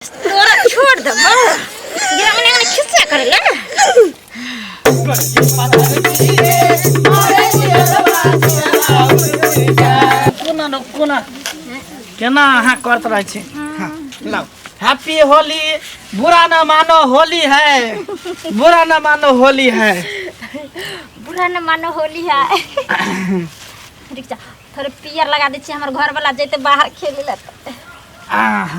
तोरा छोड़ देबो ये अंगने अंगने खिस्सा करे ला कोना न कोना केना अहाँ करत रहै छी। हाँ, लाउ, हैप्पी होली। बुरा न मानो होली है, बुरा न मानो होली है। बुरा न मानो होली है। रुक जा, थोड़े पियर लगा दै छियै, हमर घर वाला जैते बाहर खेले ला। आह।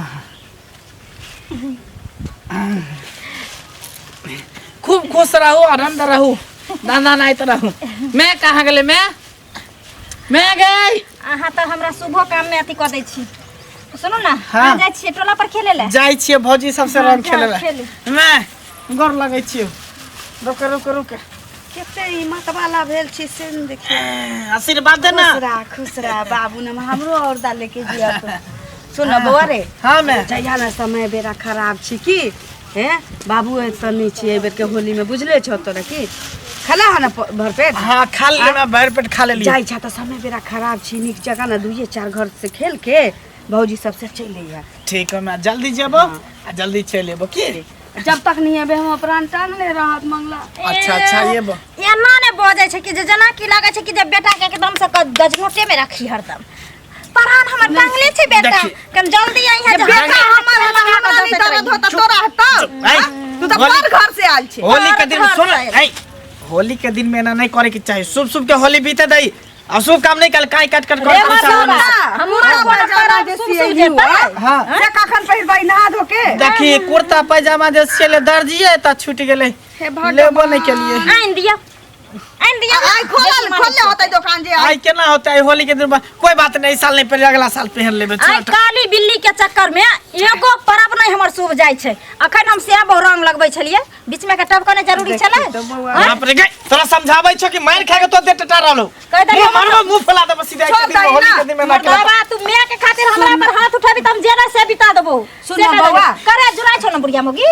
खूब खुश रहू, आनंद रहू, दाना नाइत रहू। मैं कहाँ गेलै? मैं गई। अहाँ तऽ हमरा सुबह काम में अथी कऽ दै छी। सुनू ने। हाँ। अहाँ जाइ छियै टोला पर खेले लए? जाइ छियै भौजी सबसे हाँ, रंग जाउ, खेले लए। खेलू। मैं गोर लगै छियौ। रुक रुक रुक। कते ई मतवाला भेल छी से ने देखियौ। आशीर्वाद दे ना। खुश रह, खुश रह बाबू ने हमरो औरदा लेके जिया तो। सुन बौआ रे। हाँ मैं। जहिया ने समय बेरा खराब छी की हे बाबू एतऽ नहि छी एहि बेर के होली में, बुझले छौ तोरा की खेला है ना भरपेट? हाँ, खा ले, मैं भर पेट खा लेली। जाइ छा तऽ समय बेरा खराब छी, नीक जगह ने दुइये चार घर से खेल के भौजी सबसे चलि अइहे। ठीक है, मैं जल्दी जेबो आ जल्दी चलि एबो की। जब तक नहीं एबे हम प्राण टांगले रहत मंगला। अच्छा अच्छा, एबो। एना ने बजै छै कि जे जेना की लागै छै कि जे बेटा के एकदम से गजनोटे में रखी हरदम। प्राण हमर टांगले छै बेटा। देखी। कम जल्दी आई है। बेटा हमर है तऽ हमरा नहि दर्द होता, तोरा हेतौ? ऐ, तू तऽ होली- पर घर से आयल छी। होली के दिन घर सुन से आयल। ऐ, होली के दिन में एना नहीं करे के चाही। शुभ शुभ के होली बीते दई, अशुभ काम नहीं कल काई काट काट रे कर मर्दवा, हमर कुर्ता कोनो पैजामा परब जे शुभ शुभ सियही जेतै। हुआ, हाँ। से कखन पहिरबै नहा धो के? देखी, कुर्ता पैजामा जे सिले दर्जिए त छूट गेलै। हे भगवान। लेबो नहीं केलिए। आनि दिअ, आनि दिअ। आइ खोलल खोलले होतै दोकान जे आई केना होतै? आई होली के दिन कोई बात नहीं, इस साल नहीं पहले, अगला साल पहन लेबे। आइ छोट काली बिल्ली के चक्कर में एगो परब नहीं हमर शुभ जाइ छै। अखन हम सेब और रंग लगबै छलियै, बीच में के टपकने जरूरी छलै। बाप रे, गई तोरा समझाबै छो कि मार खा के तो दे टटा रहलो। कहि देलियै। मुंह मारबो, मुंह फुला देबो सीधा। छोड़ एक दिन में दही होली ना। के दिन में ना खेला। बाबा, तू मैं के खातिर हमरा पर हाथ उठाबी त हम जेना से बिता देबो। सुन से कह बौआ। देबो। करे जुराइ छौ न बुढ़िया मोगी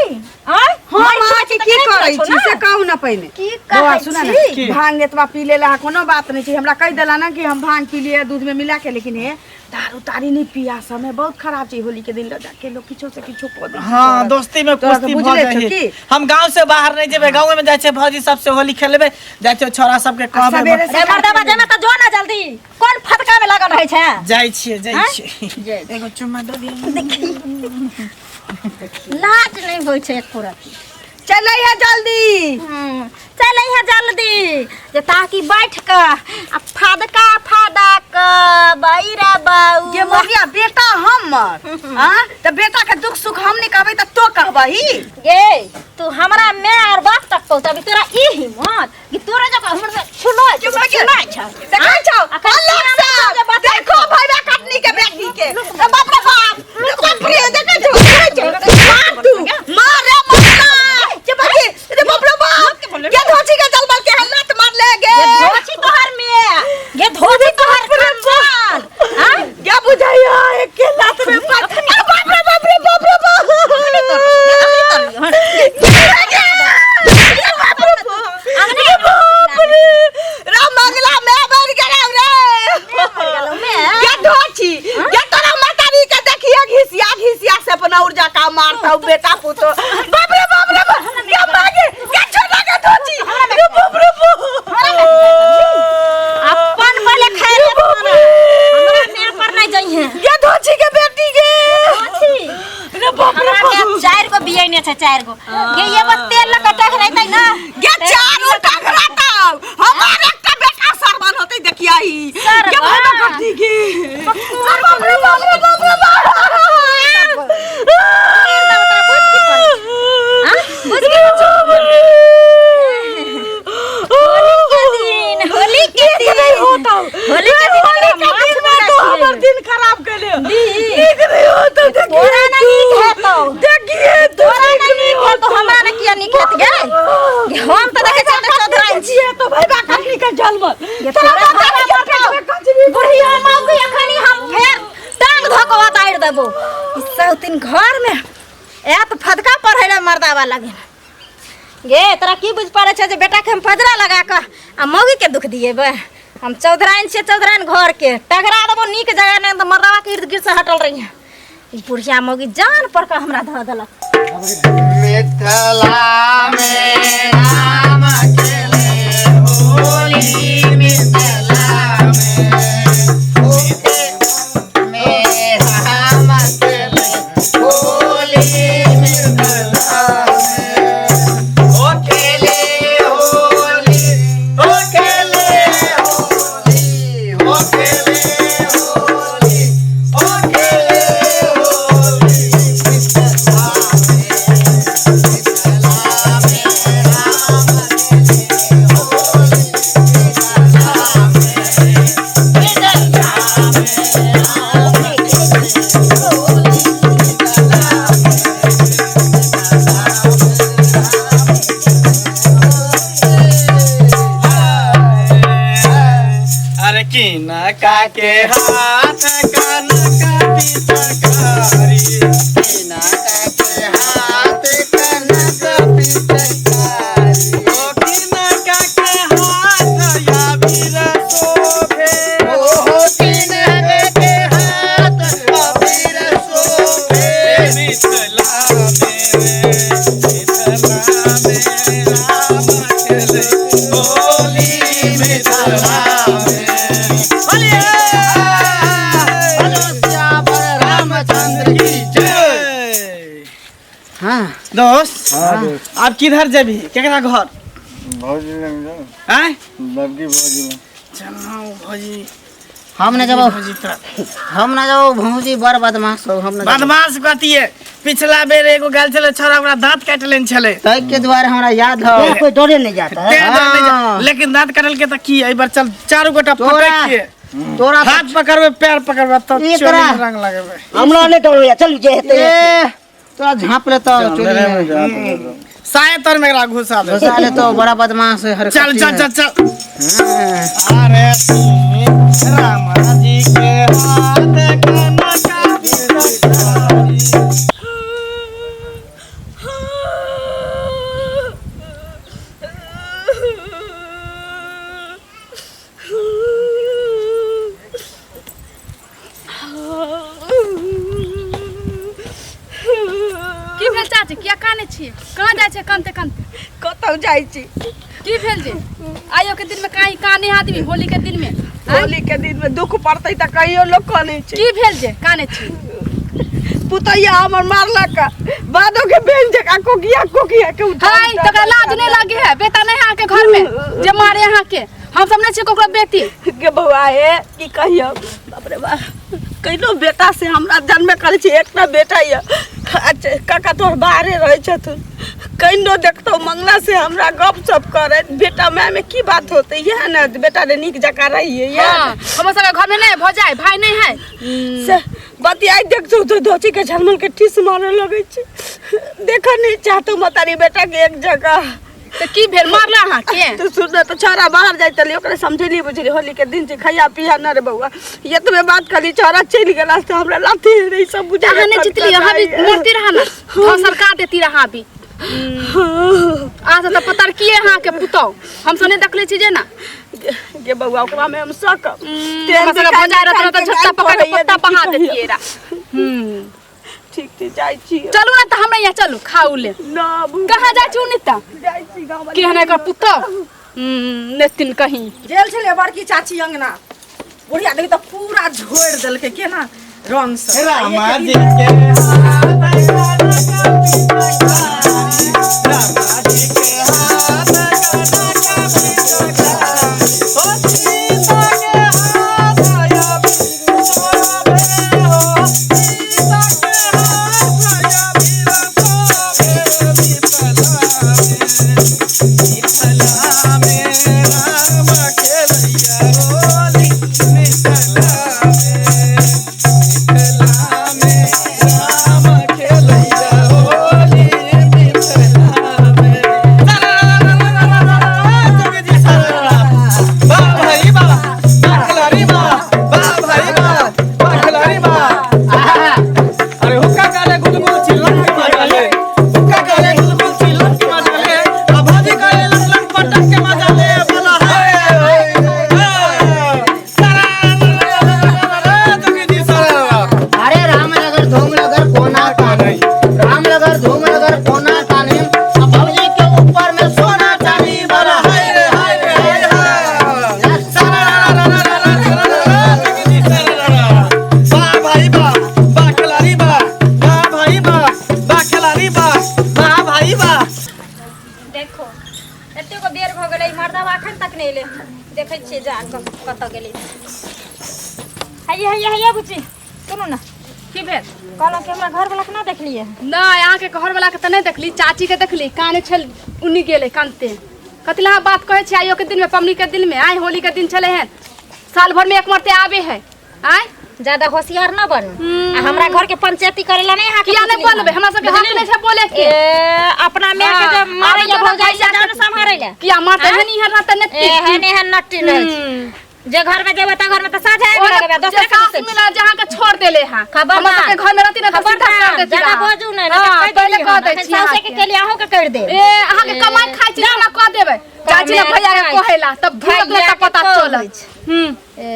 आँय? हम मारि अहाँके खाइ छी तऽ की करे करै जुराइ छौ छी ना? से कहू ने पहिने। की बौआ कहै सुन ने। छी? की? भांग एतबा पी लेला कोनो बात नहि छै, हमरा कहि देला ने कि हम भांग पी लिए दूध में मिला के, लेकिन हे दारू तारी नहीं पिया, समय बहुत खराब छै। होली के दिन ल जाके लोग किछो से किछो कऽ दै छै। हाँ, तोरा। दोस्ती में तोरा तऽ कुश्ती भऽ बुझले जाइ छौ है। की? हम गांव से बाहर नहीं जेबै, गांव में जाइ छै भौजी सबसे होली खेलेबै, जाइ छै छोरा सबके कहबै। सबेरे रे मर्दबा, जेमे तऽ जो ना जल्दी, कोन फटका में लागल रहै छै? जाइ छियै, जाइ आँय? छियै। जाइ। एगो चुम्मा दऽ दियौ। लाज नहि होइ छै एको रत्ती। चलै है जल्दी। चलै है जल्दी जे ताकि बैठ कऽ आ फदका फदक बैरा बाऊ। के मोगिया बेटा हमर हां त बेटा के दुख सुख हम नहीं कहबै त तो कहबही। गे, तू हमरा माय और बाप तक पहुंचाबी, तोरा ई हिम्मत कि तोरा जगह हमर से छुलो छुलो छ? देखै छौ? अखन अलग सियान से छौ जे बतै देखो भैया कटनी के बेटी के। ए बाप रे बाप, बाप रे, देखै छौ, देखै छौ? मार तू मार रे मरना के बाकी। रे बाप रे बाप, के धोची के जलबल के लत मार ले गे। गे धोची तोहर में, गे धोची तोहर खानदान। हां। क्या बुझाइया एक के लात में पत्थर। अरे बाप रे बाप रे बाप रे बाप अगने बाप रे, राम मंगला मैं बन गेलौ रे। क्या धोची क्या तोरा मातारी के देखिए घिसिया घिसिया से अपना ऊर्जा का मारता हूँ बेटा पुतो। बाप रे बाप रे बाप, क्या मागे क्या छोड़ा के धोची रे बाप रे बाप। अपन पहले खाए ले तोरा। हमरा माय पर नहीं जइहे। क्या धोची के बेटी के। धोची। रे बाप रे। हमरा माय चार गो बियने छै, चार गो गे। एगो तेल लऽ कऽ टघरेतै ना। गे चारू टघराता, हमार एकटा बेटा सरवन होतै देखिया ही। सरवन। के भाई कटनी के। रे बाप रे बाप रे बाप रे बाप। हाँ? बुझ के होली के दिन, होली के दिन नहीं होता। होली के दिन होली के माछ दिन में तो बना हमर खिएबै। दिन खराब केले। दी। नीक नहीं होता। तोरा देखिए ना नीक हेतौ। देखिए तो तोरा नीक ना नहीं नीक हेतौ, होता। हमरा ना किया नीक हेत गे? हम तऽ देखै छियै तऽ चौधराइन छी। छियै तो भाई बा कटनी के जलमल। ये तोरा तोरा हमरा माता बताउ। के कचरी। बुढ़िया मौगी, अखनी हम फेर टांग धऽ कऽ उतारि देबो। ई सब दिन घर में एत फदका पढ़ै लए मर्दावा लगे। गे, तोरा की बुझ पड़ै छै जे बेटा के हम फजरा लगा कऽ आ मौगी के दुख दिएबै? हम चौधराइन छियै, चौधराइन घर के। टघरा देबो नीक जगह, नहि तऽ मर्दावा के इर्द गिर्द से हटल रहिए। ई बुढ़िया मौगी जान पर के हमरा धऽ देलक। मिथिला में राम खेले होली, मिथिला में राम खेले होली, मिथिला में ओ खेले होली, ओ खेले होली, ओ खेले होली, ओ खेले होली, मिथिला में, मिथिला में राम खेले होली, मिथिला में, मिथिला में राम खेले होली, मिथिला में, मिथिला में राम अरे की नका के हाथ कनका पिचकारी, किनका के हाथ कनक पिचकारी, ओ किनका के हाथ या वीर शोभे, ओहो किनका के हाथ अबीर शोभे, मिथिला में, मिथिला में राम खेले होली, मिथिला में। बोलिए बोलो सियावर रामचंद्र की जय। जय। हाँ दोस्त आप किधर जेबी, केकरा घर? भौजी लग जाओ। आय बबकी भौजी में चलो भौजी। हम न जब भौजी तोरा हम न जाओ भौजी, बड़ बदमाश हो, हम न जाबो। बदमाश कथी है, पिछला बेर एगो गेल छले छोरा, ओकरा दांत काटि लेने छले। तै के दुआरे हमरा याद हो। कोई डरे नहीं जाता है। तें डर नहि हाँ। लेकिन दांत काटल के त की एहि बार चल चारू गोटा तोरा पटक के तोरा हाथ पकड़बे पैर पकड़बे तब एकरा। चोरी में रंग लगेबे। हमरा नहीं डर होइया, चल जे हेतै ए तोरा झाँप ले तो चोरी में साये तर में एकरा घुसा दे। घुसा ले तो बड़ा बदमाश है हर चल चल चल चल। हाँ। अरे राम जी के हाथ कनका पिचकारी। की भेल चाची, किया कानै छियै? कहाँ जाइ छियै कानते कानते? कतौ जाइ छी। की भेल जे आइयो के दिन में काहे काने आदमी होली के दिन में? होली के दिन में दुख पड़तै तऽ कहियो लोक कनै छै। की भेल जे कानै छी? पुतैया हमर मारलक, बादो के बहन जकाँ कोकिया कोकिया के उठा हाय उठा तकरा के लाज नहीं लागे है, बेटा नहीं है अहाँके घर में जे मारे अहाँके? हम सब नहीं छियै ककरो बेटी। के बौआ हे की कहियो, बाप रे बाप, कहिनो बेटा से हमरा जन्मे करै छै, एकटा बेटा यऽ। अच्छा काका तोहर बाहरे रहै छथुन, कहिनो देखतौ मंगला से हमरा गप सप करे, बेटा माय में की बात होतै, इएह ने बेटा रे नीक जकाँ रहिए। इएह हाँ, हमर सबके घर में नहीं भौजाई भाई नहीं है से बतियाइ देखतौ तऽ धोती के झलमल के ठीस मारऽ लगै छै, देखऽ नहि चाहतौ महतारी बेटा के एक जगह। तऽ की भेल मारला अहाँके? तो सुन तो छोरा बाहर जाइत छलै, ओकरा समझेली बुझेली होली के दिन छै, खैया पिया न रे बौआ, एतबे बात कहली, छोरा चलि गेला से हमरा लाथी रे सब बुझा। अहाँ नहीं जितली, अहाँ भी मरती रहा ना, हम सरकार देती रहा भी। अहाँ सब तऽ पतरकिए अहाँके पुतहु, हम सब नहीं देखले छी जे ना गे बौआ ओकरा में हम सकब। हमरा सबके भौजाई रहत तऽ झट्टा पकड़ के पत्ता बहा देतियै रा। ठीक छै जाइ छी। चलू ना तऽ हमरा यहाँ चलू खाउ ले। ना भूख। कहाँ जाइ छी उनिता? जाइ छी गाँव। केहन एकर पुतहु नेतिन कहीं गेल छलै बड़की चाची अंगना, बुढ़िया देखी तऽ पूरा झोड़ि देलकै केना रंग से। रामा जी के हाथ कनका पिचकारी, रामा जी के हाथ कनका पिचकारी, ओ सीता के हाथ या वीर शोभे हो, सीता के हाथ या वीर शोभे, मिथिला में, मिथिला में राम खेलैया होली, मिथिला में, मिथिला में राम रगर धूम रगर कोना तानी, अब भौजी के ऊपर में सोना चांदी बोला हाय रे हाय रे हाय हाय। वाह भाई वाह, वाह खिलाड़ी वाह, वाह भाई वाह, वाह खिलाड़ी वाह, वाह भाई वाह। देखो एतेक बेर भऽ गेलै, मर्दबा एखन तक नहि एलै। देखै छियै जा कऽ कतऽ गेलै। हैया हैया हैया बुच्ची, सुनू ने। की भेल? कहलहुँ कि हमरा घरवला के ना देखलियै? नहि, अहाँके घरवला के तऽ नहि देखली, चाची के देखली काने छल, उन्नी गेलै कानते। कथी लए अहाँ बात कहै छी आइयो के दिन में, पबनी के दिन में? आइ होली के दिन छलै हन, साल भर में एक मरते आबे है। आइ ज्यादा होशियार न बनू आ हमरा घर के पंचायती करे ला नहीं अहाँके किया नहि पुछली। बनबै? हमरा सबके हक नहि छै बोले के? ए, अपना माय के जे मारै आबै या भौजाई से भैया जान सम्हारै ला। किया मारते? एहन एहन रहतै ने। एहन एहन नट्टी रहै छै। जे घर में जेबै तऽ घर में तऽ साझा आबि लगबै, दोसर के सास दोसर। मिला जे अहाँके छोड़ देले हँ। खबरदार। हमरा सबके घर में रहती ने तऽ सीधा कर देती। ज्यादा रहऽ। बजू नहि, नहि तऽ हाँ, कहि पहिले देलियै कह हन। दै अखन छी साउसे के अहाँके। केलियै, अहूँ के करि देब। ए, अहाँके कमाइ खाइ छी, हमरा कह देबै चाची ने भैया के कहेला तब भूख भैया तऽ के पता कहै चलत। छै। हम्म। ए,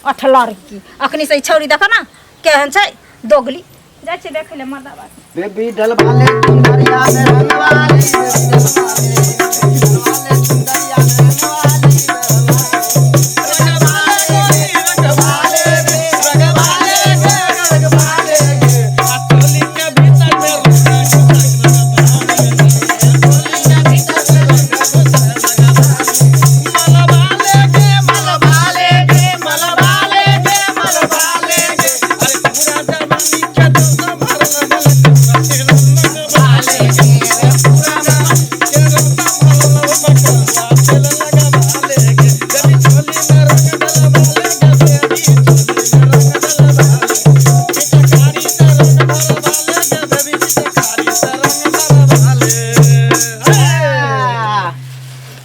अठलड़की अखनी से ई छौरी देखो ना केहन छै दोगली। जाइ छियै देखै ले मर्दाबा। बेबी डलवाले चुनरिया में रंगवाले, बेबी डलवाले चुनरिया में रंगवाले,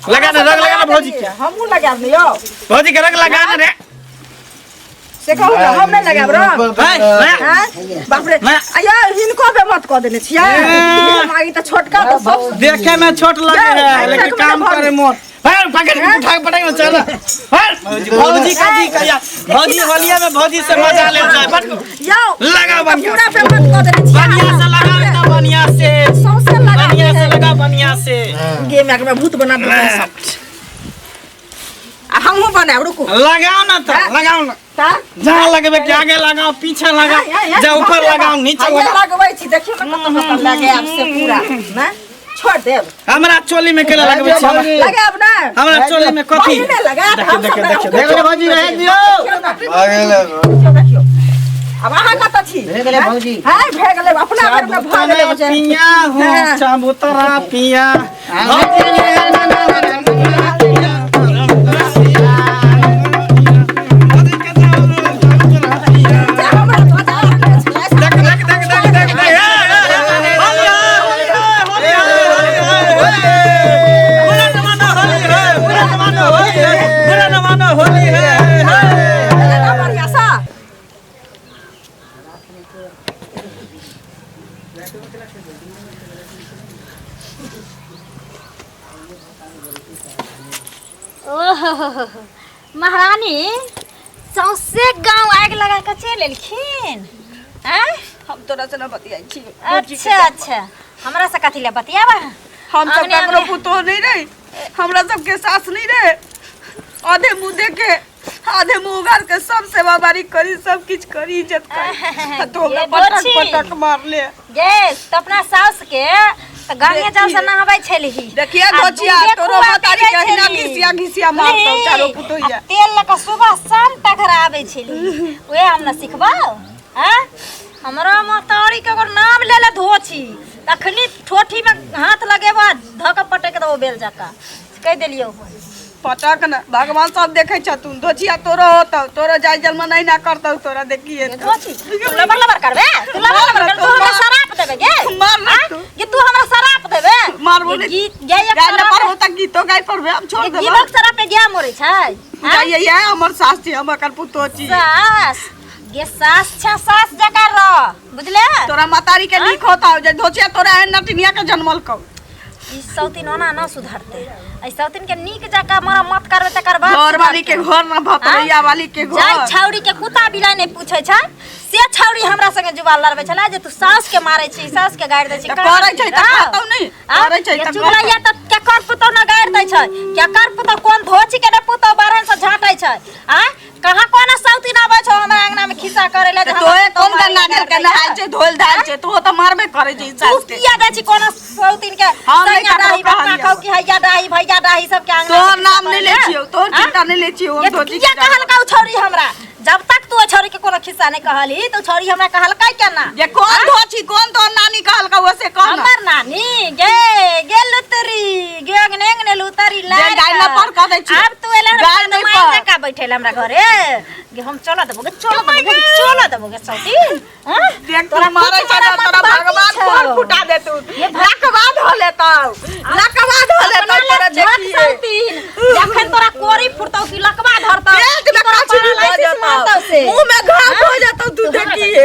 लगा ना रंग, लगा ना भौजी के। हमहूँ लगायब ने यौ। भौजी के रंग लगा ना रे। से कहू ने, हम नहि लगायब रंग। भाई, लगा। आँय? बाप रे, ना। आया हिनको बे मत कऽ देने छियै। मागी तऽ छोटका तऽ सब देखे में छोट लगे है, लेकिन देखमे काम भौजी। करे मोट। भाई, पकड़ के उठा के पटक में चल। भाई, भौजी का जी कहिया भौजी होलिया में भौजी से मजा ले जाए। पटको यौ, लगा बढ़िया पूरा से। पे मत कऽ देने छियै। बढ़िया से लगा ना, बढ़िया से। सौंसे लगा। बढ़िया से लगा, बढ़िया से। गे माय के भूत बना देलकै सब। आ हमहूँ बनायब, रुकू। लगाओ ना तो लगाओ ना। तऽ जहाँ लगबे के आगे लगाओ, पीछे लगाओ, जा ऊपर लगाओ, नीचे हैया लगाओ। लगबै छी, देखियौ ने कतऽ कतऽ लगायब से पूरा ने छोड़ देब। हमरा चोली में केला लगबे छी हमरा? लगायब ने। हमरा चोली में कथी? बहिने लगायब। देखियौ हम देखियौ सब। देखियौ। देख ले भौजी, रह दियौ। आ गेलै। देखियौ देखियौ, आब अहाँ कतऽ छी? भए गेलै भौजी। हाय, भए गेलै, अपना घर मे भऽ गेलै चबूतरा पिया हो। हाँ। चबूतरा पिया। हमरा ध्वजा रखने छलै। देख देख देख देख देख देख, होली है, होली है, होली है, होली है, होली है। बुरा न मानो होली है, बुरा न मानो होली है, बुरा न मानो होली है। भेलै ना बढ़िआँ सँ? ओहो महारानी, सौंसे गाँव आगि लगा कऽ चलि एलखिन आँय? हम तोरा से न बतियाइ छी। अच्छा अच्छा, हमरा से कथी लए बतियाबा? हम सब अंगने ककरो अंगने। पुतोह नहीं रहे, हमरा सबके सास नहीं रहे। आधे मुंह देखे आधे मुंह उघार के सब सेवा बारी करी, सब किछ करी, इज्जत करी, आ तो हमरा ये पटक बोची। पटक मारले। गे तऽ अपना साउस के तऽ गंगे जल से नहबै छलही। देखिए आ धोचिया, दूधे तोरो खुआ महतारी पीबै के अहिना छलही। घिसिया घिसिया मारतौ बुझलिही? चारो पुतोहिया। आ तेल लऽ कऽ सुबह शाम टघराबै छलही, उहे हम न सिखबौ। आँ, हमरा महतारी के अगर नाम ले ले धोछी, तखनी ठोठी में हाथ लगेबा, धऽ कऽ पटक देबो बेल जकाँ, कहि देलियौ। पटक न, भगवान सब देखै छथुन। धोचिया, तोरो होतौ, तोरो जाय जन्म नहीं ना करतौ, तोरा देखिए। धोछी, तू लबर लबर करबे, तू लबर लबर करबे, तू हमरा शराप देबे गे? मार ना आँ? तू। गे, तू हमरा शराप देबे? मारबो गे नहि। गीत गायक गाय न शराप पढ़बो तऽ गीतो गाय पढ़बे, हम छोड़ गे देबो। गीतक शराप पे गाय मरै छै आँ? जाइए, ये हमर सास छी, हम एकर पुतोह छी। सास गे, सास छै, सास जकाँ रह, बुझले? तोरा महतारी के नीक होता जे धोचिया तोरा एहन नटिनिया के जनमल कौ। ई सौतीन ओना न सुधरतै, एहि सौतीन के नीक जकाँ मरम्मत करबै तकर बाद घर वाली के घर ना भतरैया वाली के जाय घर। छौड़ी के कुत्ता बिलाइ नहि पूछै छै से छौड़ी हमरा संगे जुबान लड़बै छलै जे तू सास के मारै छी, सास के गारि दै छी। तऽ करै छै तऽ कहतौ नहि, करै छै तऽ चुगलैया तऽ केकर पुतौ न गारि दै छै, केकर पुतौ कोन धोची के ने पुतौ बारहन से झाँटै छै। आ कहाँ कोना सौतीन आबै छौ हमरा अंगना में खिस्सा करै ले जे तऽ हमर तोहे पुतौ कोन मारै गंगा जल के गारि दै नहायल छै? छै, धोल धायल छै, तू तऽ मारबे करै छै तू सास के। किया दै छी कोनो सौतीन के? हम नहि सैया ककरो डाही बप्पा कहलियौ। कहू कि हैया डाही भैया डाही सबके अंगना में तोहर खिस्सा नाम नहि करै लै ले? छियौ, तोहर आँ? चिंता नहि लै छियौ, हम ये धोती किया के जान। कहलकै उ छौड़ी हमरा? जब तक तू ओ छौड़ी के कोनो खिस्सा नहीं कहली तो छौड़ी हमरा कहलकै केना? जे कोन धोची, कोन तोहर नानी कहलकौ से कह ना। हमर नानी गे गे लुतरी गे अंगने अंगने लुतरी लार गाय न पर कह दै छियौ। आब तू एला गाय नहि माइ पर। जका बैठेल हमरा घरे गे, हम चल देबो गे, चल देबो गे, चल देबो गे सौती। हां देख तू मारै छै ना, तोरा भगवान फोड़ फुटा देतौ, लकवा धऽ लेतौ, लकवा धऽ लेतौ तोरा देखिए। जखन तोरा कोरी फुटतौ कि लकवा धरतौ पेट में तोरा कछुरी भऽ पैरालाइसिस जेतौ, मारतौ से। मुँह में घाव भऽ जेतौ, तू देखिए।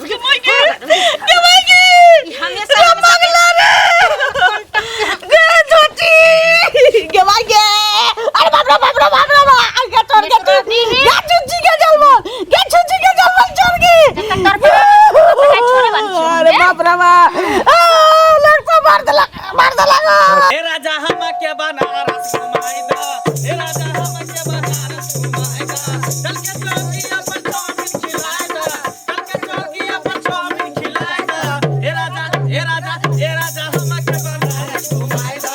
गे माय गे, हमेशा रे मगला रे, गे झोटी, गे माय गे, अरे बाप रे बाप रे बाप रे बाप, गे चोर गे चोर, गे चुच्ची के जलमल, गे चुच्ची के जलमल चोर गे। अरे बाप रे बाप, आ लड़का मार देलक, मार देलक। हे राजा हम के बनारस घुमाई द, हे राजा हम के बनारस घुमाई द, चल के चौकिया पर चाउमीन खिलाई द, चल के चौकिया पर चाउमीन खिलाई द, हे राजा, हे राजा, हे राजा हम के बनारस घुमाई द,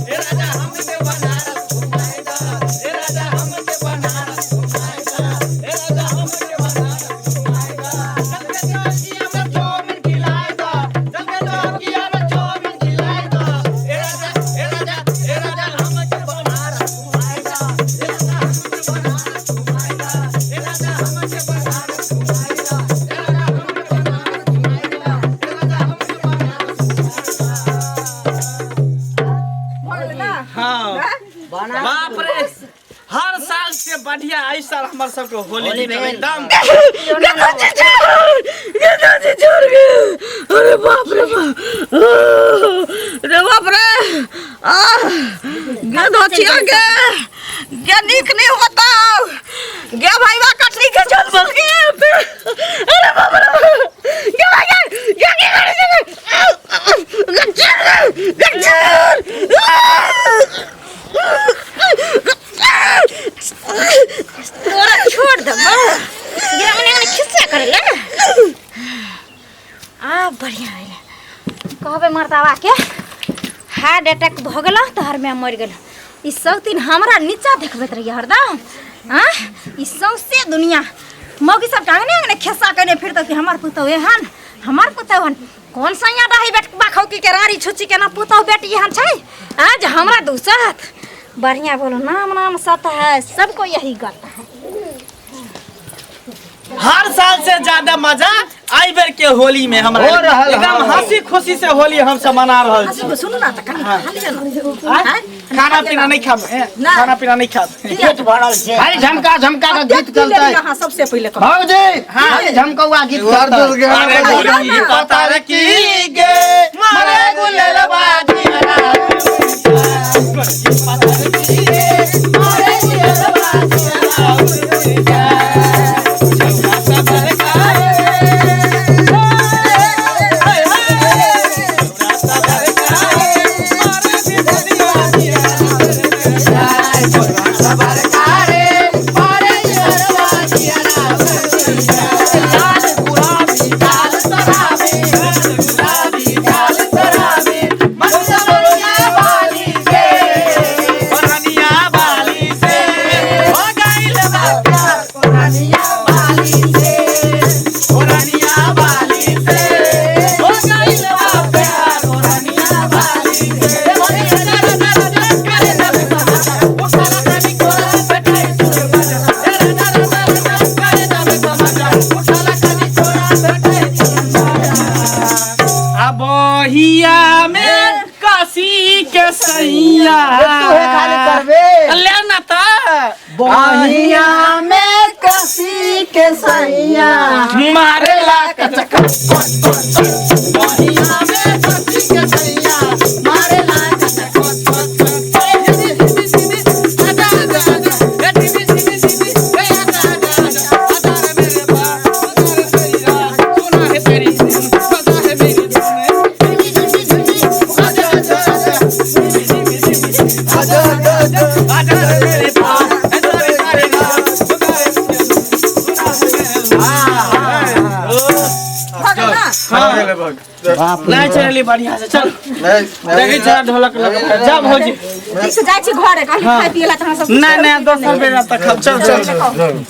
हे राजा हम के बनारस घुमाई द, हे राजा हम के बनारस घुमाई द, हे राजा हम के बनारस घुमाई द, चल के चौकिया पर चाउमीन खिलाई द, चल के चौकिया पर चाउमीन खिलाई द, हे राजा, हे राजा, हे राजा हम के बनारस घुमाई द, हे राजा हम के बनारस घुमाई द, हे राजा हम के बनारस घुमाई द, हे राजा हम के बनारस घुमाई द, हे राजा हम के बनारस घुमाई द। हाँ बाप रे, हर साल से बढ़िया एहि साल हमर सबके होली होली बीतल भेल। एकदम। अरे बाप रे बाप, रे बाप रे, आह गे धोचिया गे, गे नीक नहीं होता गे भाईवा कटनी के जल बल गे। अरे बाप रे बाप, गे भाई गे, गे गे गे गे गे चल गे चल। तोरा छोड़ देबो गे अंगने अंगने खिस्सा करे ले। आ बढ़िया है कहबे मर्दावा के हार्ट अटैक भ गेल तोहर में मर गेल। ई सब दिन हमरा नीचा देखबैत रहिए हरदम। हाँ ई सौंसे दुनिया मौगी सब अंगने अंगने खिस्सा कने फिरतौ कि हमर पुतहु एहन, हमर पुतहु एहन, कोन सैया डाही बेट बाखौकी के राड़ी छुच्ची केना पुतहु बेटी एहन छै आ जे हमरा दूसत। बढ़िया बोलो, नाम नाम सत है, सबको यही गत है। हर साल से ज्यादा मजा आई बेर के होली में हमरा हो रहल एकदम है। हंसी खुशी से होली हम सब मना रहल छी। सुनू ना तऽ कनि खा लिअ ना। आँय? खाना पीना नहीं खाब, खाना पीना नहीं खाब। पेट भरल छै। खाली झमका झमका के गीत चलतै। अहाँ सबसे पहिले कहू। भौजी, खाली झमकौआ गीत चलतै। अरे गोरी पतार की गे मारे गुलेल बाजी मारे गुलेल बाजी। बहिया में कसी के सैया तूहे खाली करबे। ले ना त बहिया में कसी के सैया मारेला कचक बहिया में कसी के सैया मारेला कचक। भऽ गेल ना? हाँ। गेलै भग बाप रे नहीं चलली बढ़िया से चल। नहीं। देखी चल ढोलक लग जा भौजी। ठीक से जाइ छी घरे, कहली खाइ पिए ला तऽ अहाँ सब। नहीं नहीं, दोसर बेर तक चल चल।